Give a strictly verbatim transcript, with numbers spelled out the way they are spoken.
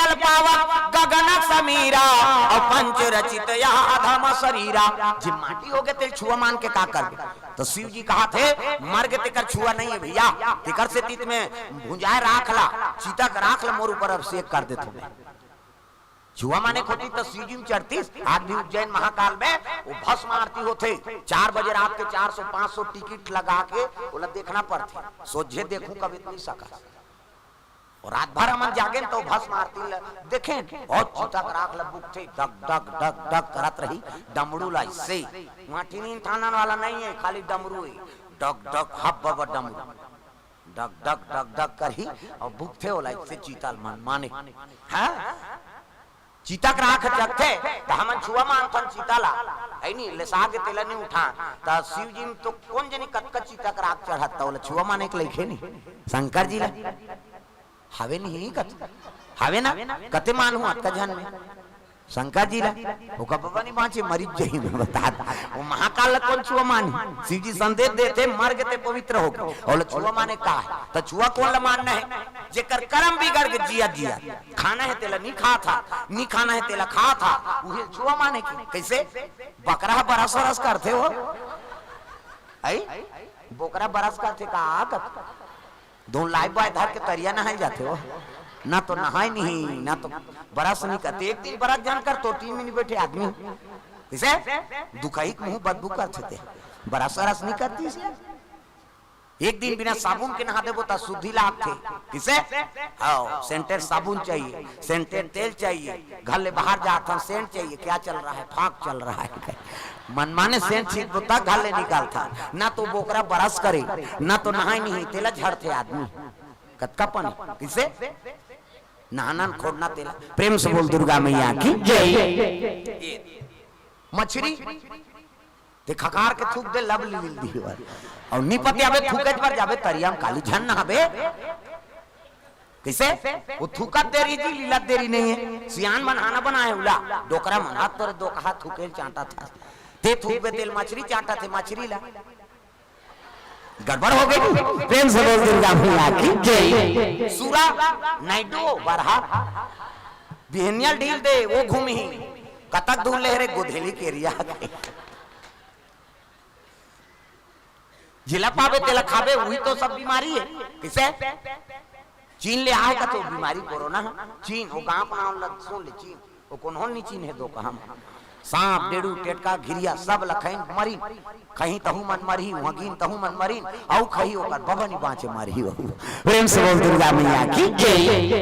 जल पावत गगन समीरा, अउ पंच रचित यह अधम शरीरा। जे माटी होगे तेला छुआ मान के का करबे? त शिव जी कहाथे, मर गे तेकर छुआ नइ हे भइया, तेकर सेती त में भुंजाय राख ला, चिता के राख ला मोर ऊपर अभिषेक कर देथों में। छुआ माने के होतिस त शिव जी म चढ़तिस, आज भी उज्जैन महाकाल में वो भस्म आरती होथे, चार बजे रात के चार सौ पाँच सौ टिकट लगा के ओला देखना पड़थे, सोझे देखहूं कभू नइ सकस। अउ रात भर हमन जागेन त भस्म आरती ल देखेन, अउ चिता के राख ल बुकथे, डग डग डग डग करत रही, डमरू ल अइसे। वहां टिनिन ठानन वाला नइ हे, खाली डमरू हे, डग डग हब बब डमरू, डग डग डग डग करही, अउ बुकथे ओला अइसे चिता ल मन माने। हां? चिता के राख जगथे, त हमन छुआ मानथन चिता ला, हइ नी, लेसा के तेला नइ उठान। त शिव जी म तो कोन जनी कतका चिता के राख चढ़त, त ओला छुआ माने के लइक हे नी, शंकर जी ला। हवे नहीं कत, हवे ना, कते मानहूं अतका झन में। शंकर जी ला, ओकर बबा नइ बांचे, मरिच जही में बता दे। वो महाकाल ला कोन छुआ मानही? शिव जी संदेश देथे, मर गे ते पवित्र होगे, ओला छुआ माने का हे? त छुआ कोन ला मानना हे? जेकर करम बिगड़ गे जिया जिया, खाना हे तेला नइ खात हा, नइ खाना हे तेला खात हा, उही छुआ माने के। कइसे? बकरा ह बरस वरस करथे वो, हइ? बोकरा बरस करथे का? कत दो लाइफबॉय धर के तरिया नहाय जाथे वो, ना तो नहाय नहीं, ना तो बरस नइ करथे। एक दिन बरस झन कर तो टीम में नइ बइठे आदमी। कइसे? दुखही के मुंह बदबू करथे ते, बरस वरस नइ करतिस। एक दिन बिना साबुन के नहा देबो त शुद्धि लागथे। कइसे? हां, सेंटेड साबुन चाहिए, सेंटेड तेल चाहिए, घर ले बाहर जात हन, सेंट चाहिए, क्या चल रहा है? फाग चल रहा है। मनमाने सेंट छींचबो त घर ले निकलथन, ना तो बोकरा बरस करे, ना तो नहाय नहीं, तेला झड़थे आदमी। कतका पानी? कइसे? नहाना न खोड़ना तेला। प्रेम से बोल दुर्गा मैया की जय। मछरी ते खखार के थूक दे, लब लील दिही बर। अउ नइ पतियाबे, थूके बर जाबे तरिया म, काली झन नहाबे। कइसे? वो थूकत देरी जी, लीलत देरी नइ हे। सियान मन हाना बनाए उला, डोकरा मन हाथ तोरे दो कहा थूके चांटा था। ते थूकबे तेला मछरी चांटा थे, मछरी ला। गड़बड़ हो गे। प्रेम से बोल दुर्गा मैया की जय। सुरा नायडू बरहा बिहनिया ल ढील दे, वो घूमही। कतक दूर ले रे गोधेली के एरिया के। जेला पाबे तेला खाबे, उही तो सब बीमारी हे। कइसे? चीन ले आय कथे बीमारी कोरोना ह। चीन, वो गांव के नाम ल सुन ले, चीन। वो कोनो नइ चीन हे दो कहा म। सांप, डेड़ू, टेटका, घिरिया, सब ल खइन मरिन। खही तहू मन मरही, उहां गिन तहू मन मरिन। अउ खही ओकर बबा नइ बांचे, मरही वहू। प्रेम से बोल दुर्गा मैया की जय।